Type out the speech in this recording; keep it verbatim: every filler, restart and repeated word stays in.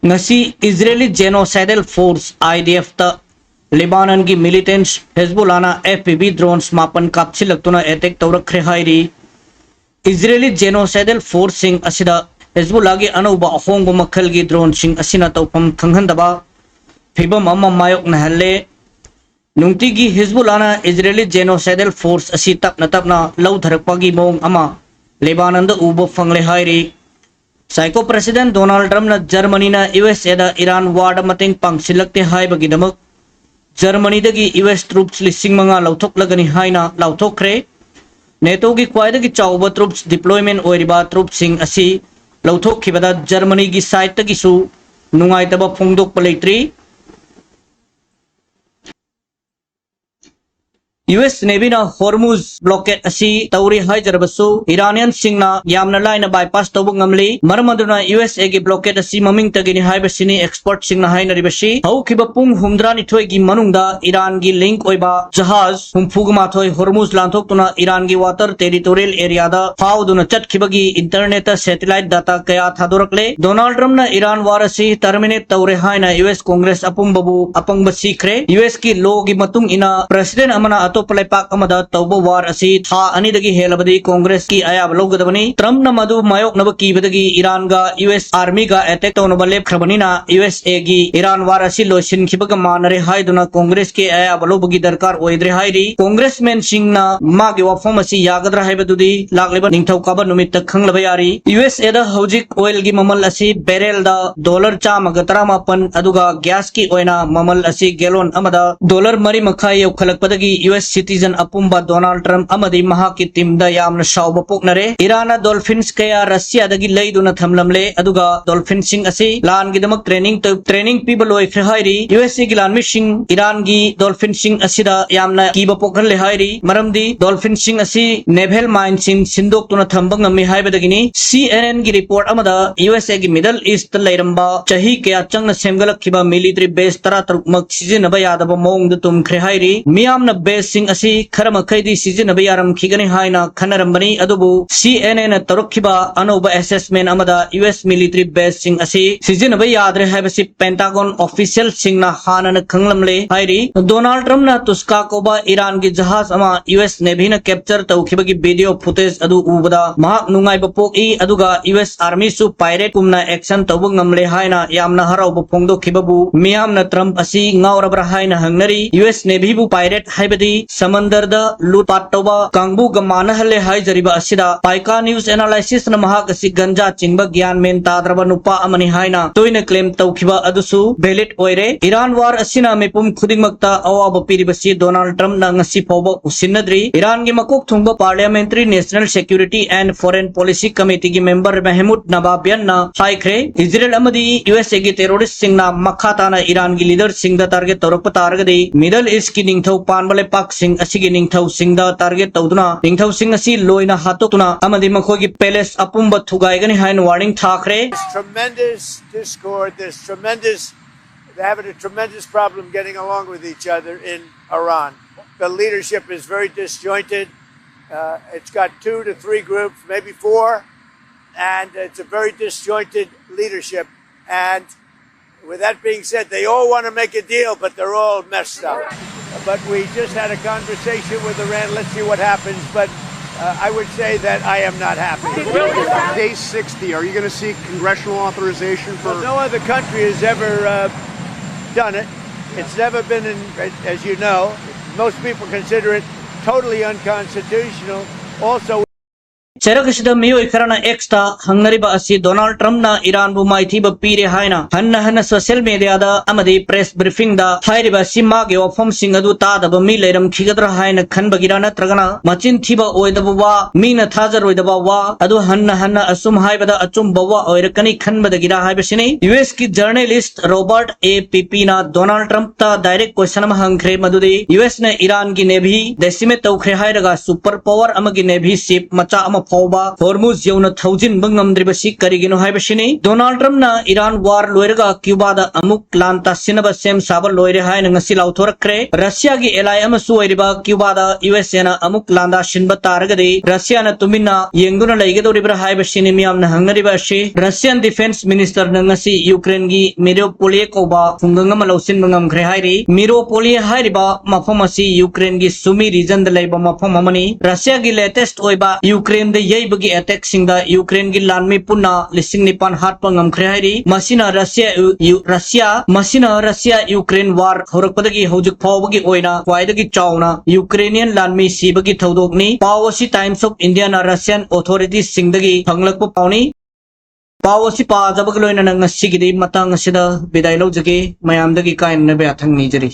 ꯉꯁꯤ Israeli Genocidal Force, IDF ꯇ ꯂꯤꯕꯥꯅꯟꯒꯤ militants ꯍꯦꯖꯕꯨꯜꯂꯥꯅ F P V drones ꯃꯥꯄꯟ ꯀꯥꯞꯁꯤꯜꯂꯛꯇꯨꯅ attack ꯇꯧꯔꯛꯈ꯭ꯔꯦ ꯍꯥꯏꯔꯤ꯫ Israeli Genocidal Force ꯁꯤꯡ ꯑꯁꯤꯗ ꯍꯦꯖꯕꯨꯜꯂꯥꯒꯤ ꯑꯅꯧꯕ ꯑꯍꯣꯡꯕ ꯃꯈꯜꯒꯤ drone ꯁꯤꯡ ꯑꯁꯤꯅ ꯇꯧꯐꯝ ꯈꯪꯍꯟꯗꯕ ꯐꯤꯕꯝ ꯑꯃ ꯃꯥꯌꯣꯛꯅꯍꯜꯂꯦ꯫ ꯅꯨꯡꯇꯤꯒꯤ ꯍꯤꯖꯕꯨꯜꯂꯥꯅ Israeli Genocidal Force ꯑꯁꯤ ꯇꯞꯅ ꯇꯞꯅ ꯂꯧꯊꯔꯛꯄꯒꯤ ꯃꯑꯣꯡ ꯑꯃ ꯂꯦꯕꯥꯅꯟꯗ ꯎꯕ ꯐꯪꯂꯦ ꯍꯥꯏꯔꯤ꯫ Psycho President Donald Trump ꯅ ꯖꯔꯃꯅꯤꯅ U S A the Iran war ꯗ ꯃꯇꯦꯡ ꯄꯥꯡꯁꯤꯜꯂꯛꯇꯦ ꯍꯥꯏꯕꯒꯤꯗꯃꯛ ꯖꯔꯃꯅꯤꯗꯒꯤ U S troops ꯂꯤꯁꯤꯡ ꯃꯉꯥ ꯂꯧꯊꯣꯛꯂꯒꯅꯤ ꯍꯥꯏꯅ ꯂꯥꯎꯊꯣꯛꯈ꯭ꯔꯦ꯫ ꯅꯦꯇꯣꯒꯤ ꯈ꯭ꯋꯥꯏꯗꯒꯤ ꯆꯥꯎꯕ troops deployment ꯑꯣꯏꯔꯤꯕ troops ꯁꯤꯡ ꯑꯁꯤ ꯂꯧꯊꯣꯛꯈꯤꯕꯗ ꯖꯔꯃꯅꯤꯒꯤ side ꯇꯒꯤꯁꯨ ꯅꯨꯡꯉꯥꯏꯇꯕ ꯐꯣꯡꯗꯣꯛꯄ ꯂꯩꯇ꯭ꯔꯤ꯫ U S Navy ꯅ Hormuz blockade ꯑꯁꯤ ꯇꯧꯔꯤ ꯍꯥꯏꯖꯔꯕꯁꯨ, Iranian ꯁꯤꯡꯅ ꯌꯥꯝꯅ ꯂꯥꯏꯅ bypass ꯇꯧꯕ ꯉꯝꯂꯤ꯫ ꯃꯔꯝ ꯑꯗꯨꯅ U S A ꯒꯤ blockade ꯑꯁꯤ ꯃꯃꯤꯡꯇꯒꯤꯅꯤ ꯍꯥꯏꯕꯁꯤꯅꯤ expert ꯁꯤꯡꯅ ꯍꯥꯏꯅꯔꯤꯕꯁꯤ꯫ ꯍꯧꯈꯤꯕ ꯄꯨꯡ ꯍꯨꯝꯗ꯭ꯔꯥꯅꯤꯊꯣꯏꯒꯤ ꯃꯅꯨꯡꯗ ꯏꯔꯥꯟꯒꯤ link ꯑꯣꯏꯕ ꯖꯍꯥꯖ ꯍꯨꯝꯐꯨꯒ ꯃꯥꯊꯣꯏ Hormuz ꯂꯥꯟꯊꯣꯛꯇꯨꯅ ꯏꯔꯥꯟꯒꯤ water territorial area ꯗ ꯐꯥꯎꯗꯨꯅ ꯆꯠꯈꯤꯕꯒꯤ internet ꯇ satellite data ꯀꯌꯥ ꯊꯥꯗꯣꯔꯛꯂꯦ꯫ Donald Trump ꯅ ꯏꯔꯥꯟ war ꯑꯁꯤ terminate ꯇꯧꯔꯦ ꯍꯥꯏꯅ U S Congress ꯑꯄꯨꯝꯕꯕꯨ ꯑꯄꯪꯕ ꯁꯤꯈ꯭ꯔꯦ꯫ U S ꯀꯤ law ꯒꯤ ꯃꯇꯨꯡ ꯏꯟꯅ President ꯑꯃꯅ ꯑꯇꯣꯞꯄ ꯂꯩꯄꯥꯛ ꯑꯃꯗ ꯇꯧꯕ war ꯑꯁꯤ ꯊꯥ ꯑꯅꯤꯗꯒꯤ ꯍꯦꯜꯂꯕꯗꯤ Congress ꯀꯤ ꯑꯌꯥꯕ ꯂꯧꯒꯗꯕꯅꯤ꯫ Trump ꯅ ꯃꯗꯨ ꯃꯥꯌꯣꯛꯅꯕ ꯀꯤꯕꯗꯒꯤ ꯏꯔꯥꯟꯒ U S Army ꯒ attack ꯇꯧꯅꯕ ꯂꯦꯞꯈ꯭ꯔꯕꯅꯤꯅ, U S A ꯒꯤ ꯏꯔꯥꯟ war ꯑꯁꯤ ꯂꯣꯏꯁꯤꯟꯈꯤꯕꯒ ꯃꯥꯟꯅꯔꯦ ꯍꯥꯏꯗꯨꯅ Congress ꯀꯤ ꯑꯌꯥꯕ ꯂꯧꯕꯒꯤ ꯗꯔꯀꯥꯔ ꯑꯣꯏꯗ꯭ꯔꯦ ꯍꯥꯏꯔꯤ꯫ Congressman ꯁꯤꯡꯅ ꯃꯥꯒꯤ ꯋꯥꯐꯝ ꯑꯁꯤ ꯌꯥꯒꯗ꯭ꯔꯥ ꯍꯥꯏꯕꯗꯨꯗꯤ ꯂꯥꯛꯂꯤꯕ ꯅꯤꯡꯊꯧꯀꯥꯕ ꯅꯨꯃꯤꯠꯇ ꯈꯪꯂꯕ ꯌꯥꯔꯤ꯫ U S A ꯗ ꯍꯧꯖꯤꯛ oil ꯒꯤ ꯃꯃꯜ ꯑꯁꯤ barrel ꯗ dollar ꯆꯥꯝꯃꯒ ꯇꯔꯥꯃꯥꯄꯟ, ꯑꯗꯨꯒ gas ꯀꯤ ꯑꯣꯏꯅ ꯃꯃꯜ ꯑꯁꯤ gallon ꯑꯃꯗ dollar ꯃꯔꯤ ꯃꯈꯥꯏ ꯌꯧꯈꯠꯂꯛꯄꯗꯒꯤ U S citizen ꯑꯄꯨꯝꯕ Donald Trump ꯑꯃꯗꯤ ꯃꯍꯥꯛꯀꯤ team ꯗ ꯌꯥꯝꯅ ꯁꯥꯎꯕ ꯄꯣꯛꯅꯔꯦ꯫ ꯏꯔꯥꯟꯅ dolphins ꯀꯌꯥ ꯔꯁꯤꯌꯥꯗꯒꯤ ꯂꯩꯗꯨꯅ ꯊꯝꯂꯝꯂꯦ, ꯑꯗꯨꯒ dolphin ꯁꯤꯡ ꯑꯁꯤ ꯂꯥꯟꯒꯤꯗꯃꯛ training ꯇꯧ-, training ꯄꯤꯕ ꯂꯣꯏꯈ꯭ꯔꯦ ꯍꯥꯏꯔꯤ꯫ U S A ꯒꯤ ꯂꯥꯟꯃꯤꯁꯤꯡ ꯏꯔꯥꯟꯒꯤ dolphin ꯁꯤꯡ ꯑꯁꯤꯗ ꯌꯥꯝꯅ ꯀꯤꯕ ꯄꯣꯛꯍꯜꯂꯦ ꯍꯥꯏꯔꯤ, ꯃꯔꯝꯗꯤ dolphin ꯁꯤꯡ ꯑꯁꯤ naval mine ꯁꯤꯡ ꯁꯤꯟꯗꯣꯛꯇꯨꯅ ꯊꯝꯕ ꯉꯝꯃꯤ ꯍꯥꯏꯕꯗꯒꯤꯅꯤ꯫ C N N ꯒꯤ report ꯑꯃꯗ U S A ꯒꯤ Middle East ꯇ ꯂꯩꯔꯝꯕ ꯆꯍꯤ ꯀꯌꯥ ꯆꯪꯅ ꯁꯦꯝꯒꯠꯂꯛꯈꯤꯕ military base ꯇꯔꯥꯇꯔꯨꯛꯃꯛ ꯁꯤꯖꯤꯟꯅꯕ ꯌꯥꯗꯕ ꯃꯑꯣꯡꯗ ꯇꯨꯝꯈ꯭ꯔꯦ ꯍꯥꯏꯔꯤ꯫ ꯃꯤꯌꯥꯝꯅ base ꯁꯤꯡ ꯑꯁꯤ ꯈꯔ ꯃꯈꯩꯗꯤ ꯁꯤꯖꯤꯟꯅꯕ ꯌꯥꯔꯝꯈꯤꯒꯅꯤ ꯍꯥꯏꯅ ꯈꯟꯅꯔꯝꯕꯅꯤ, ꯑꯗꯨꯕꯨ ꯁꯤ ꯑꯦꯟ ꯑꯦꯟꯅ ꯇꯧꯔꯛꯈꯤꯕ ꯑꯅꯧꯕ assessment ꯑꯃꯗ ꯌꯨ ꯑꯦꯁ military baseꯁꯤꯡ ꯑꯁꯤ ꯁꯤꯖꯤꯟꯅꯕ ꯌꯥꯗ꯭ꯔꯦ ꯍꯥꯏꯕꯁꯤ Pentagon officialꯁꯤꯡꯅ ꯍꯥꯟꯅꯅ ꯈꯪꯂꯝꯂꯦ ꯍꯥꯏꯔꯤ꯫ ꯗꯣꯅꯥꯜꯗ ꯇ꯭ꯔꯝꯞꯅ ꯇꯨꯁꯀꯥ ꯀꯧꯕ ꯏꯔꯥꯟꯒꯤ ꯖꯍꯥꯖ ꯑꯃ ꯌꯨ ꯑꯦꯁ Navyꯅ capture ꯇꯧꯈꯤꯕꯒꯤ video footage ꯑꯗꯨ ꯎꯕꯗ ꯃꯍꯥꯛ ꯅꯨꯡꯉꯥꯏꯕ ꯄꯣꯛꯏ, ꯑꯗꯨꯒ ꯌꯨ ꯑꯦꯁ Armyꯁꯨ pirate ꯀꯨꯝꯅ action ꯇꯧꯕ ꯉꯝꯂꯦ ꯍꯥꯏꯅ ꯌꯥꯝꯅ ꯍꯔꯥꯎꯕ ꯐꯣꯡꯗꯣꯛꯈꯤꯕꯕꯨ ꯃꯤꯌꯥꯝꯅ ꯇ꯭ꯔꯝꯞ ꯑꯁꯤ ꯉꯥꯎꯔꯕ꯭ꯔꯥ ꯍꯥꯏꯅ ꯍꯪꯅꯔꯤ꯫ ꯌꯨ ꯑꯦꯁ Navyꯕꯨ pirate ꯍꯥꯏꯕꯗꯤ ꯁꯃꯟꯗꯔꯗ ꯂꯨꯠꯄꯥꯠ ꯇꯧꯕ ꯀꯥꯡꯕꯨꯒ ꯃꯥꯟꯅꯍꯜꯂꯦ ꯍꯥꯏꯖꯔꯤꯕ ꯑꯁꯤꯗ ꯄꯥꯏꯀꯥ news analysisꯅ ꯃꯍꯥꯛ ꯑꯁꯤ ꯒꯟꯖꯥ ꯆꯤꯡꯕ ꯒ꯭ꯌꯥꯟ ꯃꯦꯟ ꯇꯥꯗ꯭ꯔꯕ ꯅꯨꯄꯥ ꯑꯃꯅꯤ ꯍꯥꯏꯅ ꯇꯣꯏꯅ claim ꯇꯧꯈꯤꯕ ꯑꯗꯨꯁꯨ valid ꯑꯣꯏꯔꯦ꯫ ꯏꯔꯥꯟ war ꯑꯁꯤꯅ ꯃꯤꯄꯨꯝ ꯈꯨꯗꯤꯡꯃꯛꯇ ꯑꯋꯥꯕ ꯄꯤꯔꯤꯕꯁꯤ ꯗꯣꯅꯥꯜꯗ ꯇ꯭ꯔꯝꯞꯅ ꯉꯁꯤ ꯐꯥꯎꯕ ꯎꯁꯤꯟꯅꯗ꯭ꯔꯤ꯫ ꯏꯔꯥꯟꯒꯤ ꯃꯀꯣꯛ ꯊꯣꯡꯕ parliamentary national security and foreign policy committeeꯒꯤ member ꯃꯦꯍꯃꯨꯗ ꯅꯕꯥꯕꯤꯌꯟꯅ ꯍꯥꯏꯈ꯭ꯔꯦ, ꯏꯖꯔꯦꯜ ꯑꯃꯗꯤ ꯌꯨ ꯑꯦꯁ ꯑꯦꯒꯤ terroristꯁꯤꯡꯅ ꯃꯈꯥ ꯇꯥꯅ ꯏꯔꯥꯟꯒꯤ leaderꯁꯤꯡꯗ target ꯇꯧꯔꯛꯄ ꯇꯥꯔꯒꯗꯤ Middle Eastꯀꯤ ꯅꯤꯡꯊꯧ ꯄꯥꯟꯕ ꯂꯩꯄꯥꯛꯁꯤꯡ ꯑꯁꯤꯒꯤ ꯅꯤꯡꯊꯧꯁꯤꯡꯗ target ꯇꯧꯗꯨꯅ ꯅꯤꯡꯊꯧꯁꯤꯡ ꯑꯁꯤ ꯂꯣꯏꯅ ꯍꯥꯠꯇꯣꯛꯇꯨꯅ ꯑꯃꯗꯤ ꯃꯈꯣꯏꯒꯤ palace ꯑꯄꯨꯝꯕ ꯊꯨꯒꯥꯏꯒꯅꯤ ꯍꯥꯏꯅ warning ꯊꯥꯈ꯭ꯔꯦ꯫ There's tremendous discord, there's tremendous, they're having a tremendous problem getting along with each other in Iran. The leadership is very disjointed. Uh, it's got two to three groups, maybe four, and it's a very disjointed leadership. And with that being said, they all want to make a deal, but they're all messed up. But we just had a conversation with Iran. Let's see what happens. But uh, I would say that I am not happy. Day sixty, are you going to seek congressional authorization for? Well, no other country has ever uh, done it. It's never been, in, as you know, most people consider it totally unconstitutional. Also, ꯆꯩꯔꯛ ꯑꯁꯤꯗ ꯃꯤꯑꯣꯏ ꯈꯔꯅ Xꯇ ꯍꯪꯅꯔꯤꯕ ꯑꯁꯤ Donald ꯇ꯭ꯔꯝꯞꯅ ꯏꯔꯥꯟꯕꯨ ꯃꯥꯏꯊꯤꯕ ꯄꯤꯔꯦ ꯍꯥꯏꯅ ꯍꯟꯅ ꯍꯟꯅ social mediaꯗ ꯑꯃꯗꯤ press briefingꯗ ꯍꯥꯏꯔꯤꯕ ꯑꯁꯤ ꯃꯥꯒꯤ ꯋꯥꯐꯝꯁꯤꯡ ꯑꯗꯨ ꯇꯥꯗꯕ ꯃꯤ ꯂꯩꯔꯝꯈꯤꯒꯗ꯭ꯔꯥ ꯍꯥꯏꯅ ꯈꯟꯕꯒꯤꯔ ꯅꯠꯇ꯭ꯔꯒꯅ ꯃꯆꯤꯟ ꯊꯤꯕ ꯑꯣꯏꯗꯕ ꯋꯥ, ꯃꯤꯅ ꯊꯥꯖꯔꯣꯏꯗꯕ ꯋꯥ ꯑꯗꯨ ꯍꯟꯅ ꯍꯟꯅ ꯑꯁꯨꯝ ꯍꯥꯏꯕꯗ ꯑꯆꯨꯝꯕ ꯋꯥ ꯑꯣꯏꯔꯛꯀꯅꯤ ꯈꯟꯕꯗꯒꯤꯔ ꯍꯥꯏꯕꯁꯤꯅꯤ꯫ ꯌꯨ ꯑꯦꯁꯀꯤ journalist Robert A Pepeꯅ ꯗꯣꯅꯥꯜꯗ ꯇ꯭ꯔꯝꯞꯇ direct question ꯑꯃ ꯍꯪꯈ꯭ꯔꯦ, ꯃꯗꯨꯗꯤ ꯌꯨ ꯑꯦꯁꯅ ꯏꯔꯥꯟꯒꯤ navy decimate ꯇꯧꯈ꯭ꯔꯦ ꯍꯥꯏꯔꯒ super power ꯑꯃꯒꯤ navy ship ꯃꯆꯥ ꯑꯃ ꯐꯥꯎꯕ ꯍꯣꯔꯃꯨꯖ ꯌꯧꯅ ꯊꯧꯖꯤꯟꯕ ꯉꯝꯗ꯭ꯔꯤꯕꯁꯤ ꯀꯔꯤꯒꯤꯅꯣ ꯍꯥꯏꯕꯁꯤꯅꯤ꯫ ꯗꯣꯅꯥꯜꯗ ꯇ꯭ꯔꯝꯞꯅ ꯏꯔꯥꯟ ꯋꯥꯔ ꯂꯣꯏꯔꯒ ꯀ꯭ꯌꯨꯕꯥꯗ ꯑꯃꯨꯛ ꯂꯥꯟ ꯇꯥꯁꯤꯟꯅꯕ ꯁꯦꯝ ꯁꯥꯕ ꯂꯣꯏꯔꯦ ꯍꯥꯏꯅ ꯉꯁꯤ ꯂꯥꯎꯊꯣꯔꯛꯈ꯭ꯔꯦ꯫ ꯔꯁꯤꯌꯥꯒꯤ ꯑꯦꯂꯥꯏ ꯑꯃꯁꯨ ꯑꯣꯏꯔꯤꯕ ꯀ꯭ꯌꯨꯕꯥꯗ ꯌꯨ ꯑꯦꯁ ꯑꯦꯅ ꯑꯃꯨꯛ ꯂꯥꯟꯗꯥ ꯁꯤꯟꯕ ꯇꯥꯔꯒꯗꯤ ꯔꯁꯤꯌꯥꯅ ꯇꯨꯃꯤꯟꯅ ꯌꯦꯡꯗꯨꯅ ꯂꯩꯒꯗꯧꯔꯤꯕ꯭ꯔꯥ ꯍꯥꯏꯕꯁꯤꯅꯤ ꯃꯤꯌꯥꯝꯅ ꯍꯪꯅꯔꯤꯕ ꯑꯁꯤ꯫ ꯔꯁꯤꯌꯥꯟ ꯗꯤꯐꯦꯟꯁ ꯃꯤꯅꯤꯁꯇꯔꯅ ꯉꯁꯤ ꯌꯨꯀ꯭ꯔꯦꯟꯒꯤ ꯃꯦꯔꯤꯌꯣꯄꯣꯂꯤꯌꯦ ꯀꯧꯕ ꯈꯨꯡꯒꯪ ꯑꯃ ꯂꯧꯁꯤꯟꯕ ꯉꯝꯈ꯭ꯔꯦ ꯍꯥꯏꯔꯤ꯫ ꯃꯦꯔꯤꯌꯣꯄꯣꯂꯤꯌꯦ ꯍꯥꯏꯔꯤꯕ ꯃꯐꯝ ꯑꯁꯤ ꯌꯨꯀ꯭ꯔꯦꯟꯒꯤ ꯁꯨꯃꯤ ꯔꯤꯖꯟꯗ ꯂꯩꯕ ꯃꯐꯝ ꯑꯃꯅꯤ꯫ ꯔꯁꯤꯌꯥꯒꯤ ꯂꯦꯇꯦꯁ ꯑꯣꯏꯕ ꯌꯨꯀ꯭ꯔꯦꯟꯗ ꯌꯩꯕꯒꯤ ꯑꯦꯇꯦꯛꯁꯤꯡꯗ ꯌꯨꯀ꯭ꯔꯦꯟꯒꯤ ꯂꯥꯟꯃꯤ ꯄꯨꯟꯅ ꯂꯤꯁꯤꯡ ꯅꯤꯄꯥꯟ ꯍꯥꯠꯄ ꯉꯝꯈ꯭ꯔꯦ ꯍꯥꯏꯔꯤ꯫ ꯃꯁꯤꯅ ꯔꯁꯤꯌꯥ, ꯌꯨ-, ꯌꯨ-, ꯔꯁꯤꯌꯥ, ꯃꯁꯤꯅ ꯔꯁꯤꯌꯥ ꯌꯨꯀ꯭ꯔꯦꯟ ꯋꯥꯔ ꯍꯧꯔꯛꯄꯗꯒꯤ ꯍꯧꯖꯤꯛ ꯐꯥꯎꯕꯒꯤ ꯑꯣꯏꯅ ꯈ꯭ꯋꯥꯏꯗꯒꯤ ꯆꯥꯎꯅ ꯌꯨꯀ꯭ꯔꯦꯅꯤꯌꯟ ꯂꯥꯟꯃꯤ ꯁꯤꯕꯒꯤ ꯊꯧꯗꯣꯛꯅꯤ꯫ ꯄꯥꯎ ꯑꯁꯤ ꯇꯥꯏꯝꯁ ꯑꯣꯐ ꯏꯟꯗꯤꯌꯥꯅ ꯔꯁꯤꯌꯥꯟ ꯑꯣꯊꯣꯔꯤꯇꯤꯁꯤꯡꯗꯒꯤ ꯐꯪꯂꯛꯄ ꯄꯥꯎꯅꯤ꯫ ꯄꯥꯎ ꯑꯁꯤ ꯄꯥꯖꯕꯒ ꯂꯣꯏꯅꯅ ꯉꯁꯤꯒꯤꯗꯤ ꯃꯇꯥꯡ ꯑꯁꯤꯗ ꯕꯤꯗꯥꯏ ꯂꯧꯖꯒꯦ꯫ ꯃꯌꯥꯝꯗꯒꯤ ꯀꯥꯏꯅꯅꯕ ꯌꯥꯊꯪ ꯅꯤꯖꯔꯤ꯫